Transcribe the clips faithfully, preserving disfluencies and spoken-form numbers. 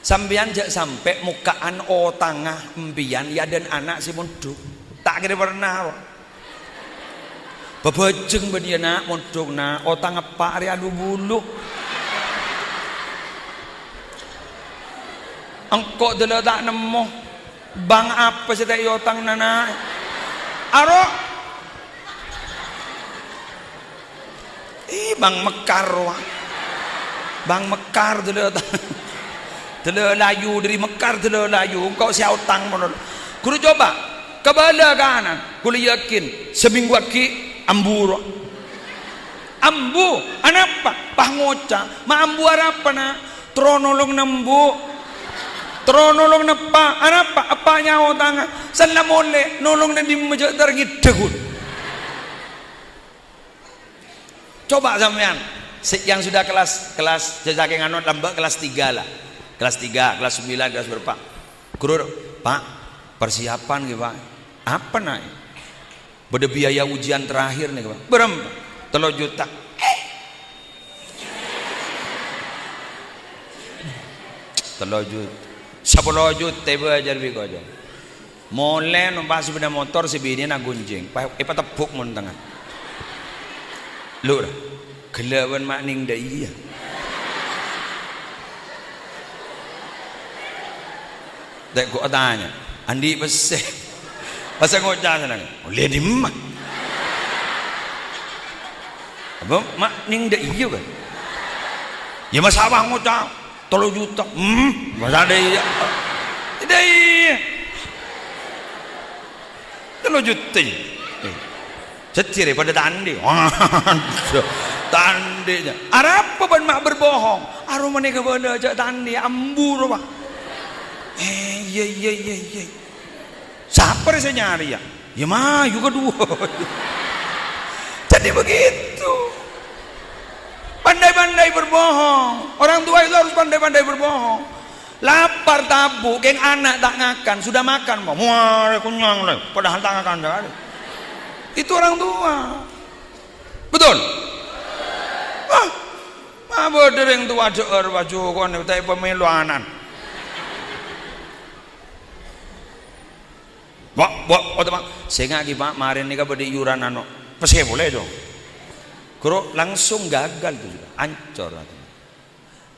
Sampèyan jhâ' sampè' mokka'an otangnga empèyan è adâ'na ana' sè mondhuk. Ta' kèra pernah, ro. Bâbâjâng bânnè, Na', mondhuk, Na', otang eppa' arè alu bulu. Engko' dâlâ ta' nemmo. Bâng apa sè ta' èotang, Na'? Aro. Ih, bâng Mekar, wa. Bâng Mekar dâlâ ta-, dâlâ layu, dâri Mekar dâlâ layu, engko' sè aotang mono. Ghuru coba, kabâlâ kana, ghulâ yakin, samènggu aghi', ambu, ro. Ambu, anapa? Pas ngoca', "Ma' ambu arapa, Na'?" "Terro nolong nembu'." "Terro nolong neppa', anapa?" "Eppa' nyaotanga." "Sella molè, nolong neng dimma jhâ' tarngèdhâ, ghun." Coba sampèyan, sè-, yang sudah kelas, kelas, jhâ' sakèng anu lambâ' kelas tiga lah. Kelas tiga, kelas sembilan, kelas berapa? Ghuru, "Pak, persiapan ghi, Pak." "Apa, Na'?" "Bâdâ biaya ujian terakhir nèka, Pak." "Bârâmpa?" "Tello juta." "Eh." "Tello juta." "Sapolo juta bâjâr bi' kocong." Molè nompa' sepeda motor, sè binèna ghunjhing, pa-, èpatebbhuk mon tengnga. Lur, ghellâ' bân ma' nèng dâ' iyâ. Tè' ghu atanya, "Andi' pèssè?" Pas ngoca' senneng, "Ollè dimma?" Apa ma' nèng dâ' iyâ, kan? Yâ, masa' bâ' ngoca', "Tello juta." Hmm, masa' dâ' iyâ. Dâ' iyâ. Tello juta, iyâ. Eh, sèttè rè padâ ta' andi'. Waduh, ta' andi', yâ. Arapa bân ma' berbohong? Aromane kabâlâ jhâ' ta' andi', ambu rowa. Eh, iyâ, iyâ, iyâ, iyâ. Sapa rè sè nyarè, yâ? Yâ, mayu kaduwâ. Jadi begitu. Pandai-pandai berbohong. Orang tua itu harus pandai-pandai berbohong. Lapar tabu', kèng ana' ta' ngakan, sudah makan, wah, kenyang lè, padahal ta' ngakan sakali. Itu orang tua. Betul? Wah, ma' bâdâ rèng towa dhâ'âr, wah, jokon, ta' pamèlo anan. Wa', wa', oto, Pak. Sènga' ghi, Pak, marèn nèka bâdâ iuran anu, pèssè polè, Cong. Ghuru langsung gagal tuh, ancor.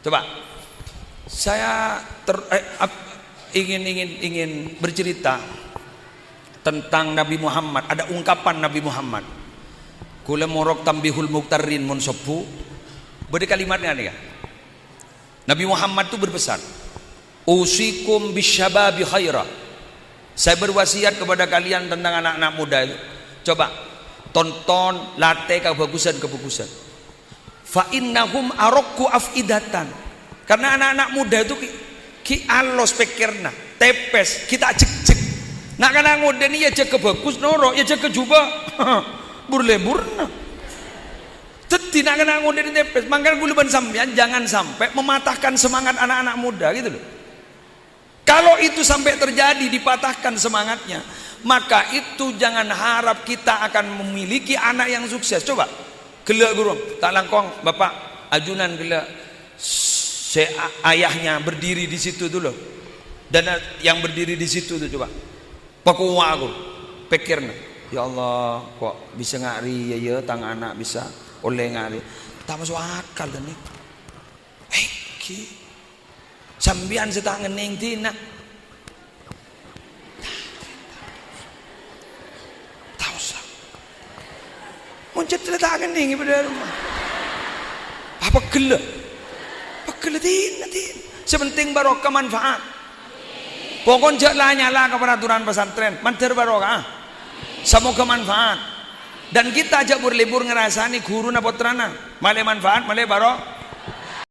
Coba, saya ter-, eh, ap-, ingin, ingin, ingin bercerita tentang Nabi Muhammad. Ada ungkapan Nabi Muhammad. Kaulâ morok Tanbihul Mughtarrin mon sobbhu, bâdâ kalimat ngandika. Nabi Muhammad itu berpesan, "Usikum bisyababi khaira." Saya berwasiat kepada kalian tentang anak-anak muda itu. Coba tonton, latih kebagusan-kebagusan. "Fa innahum araqqu afidatan." Karena anak-anak muda itu ki-, ki alos pèkkèrra, tèpès, ki ta' jhekjhek. Na' kana' ngodâ nèka yâ jâgâ bhâghus noro', yâ jâgâ jhubâ'. Bur-leburna. Dhâddhi na' kana' ngodâ nèka tèpès. Mangkana kaulâ bân sampèyan jangan sampai mematahkan semangat anak-anak muda gitu loh. Kalau itu sampai terjadi, dipatahkan semangatnya, maka itu jangan harap kita akan memiliki anak yang sukses. Coba, ghellâ' ghuru, ta' langkong, Bapak, ajunan ghellâ' sè a-, ayahnya berdiri di situ tuh loh. Dan yang berdiri di situ tuh, coba. Pakowa' aku, pèkkèrra, "Ya Allah, kok bisa nga' rèya, yâ, tang ana' bisa ollè nga' rèya?" Ta' maso' akal, kan, ya? Eh, ghi. Sampèyan sè ta' ngennèng dinah. Ta' osa. Mon cedera ta' ngennèng, padahal. Apa pegghellâ? Pegghellâ dinah, dinah. Sè penting barokah manfaat. Pokon jhâ' la-nyala ka peraturan pesantren, mandhâr barokah. Samoga manfaat. Dan kita jhâ' bur-lebur ngarasanè ghuruna pottrana. Malè manfaat, malè baro-,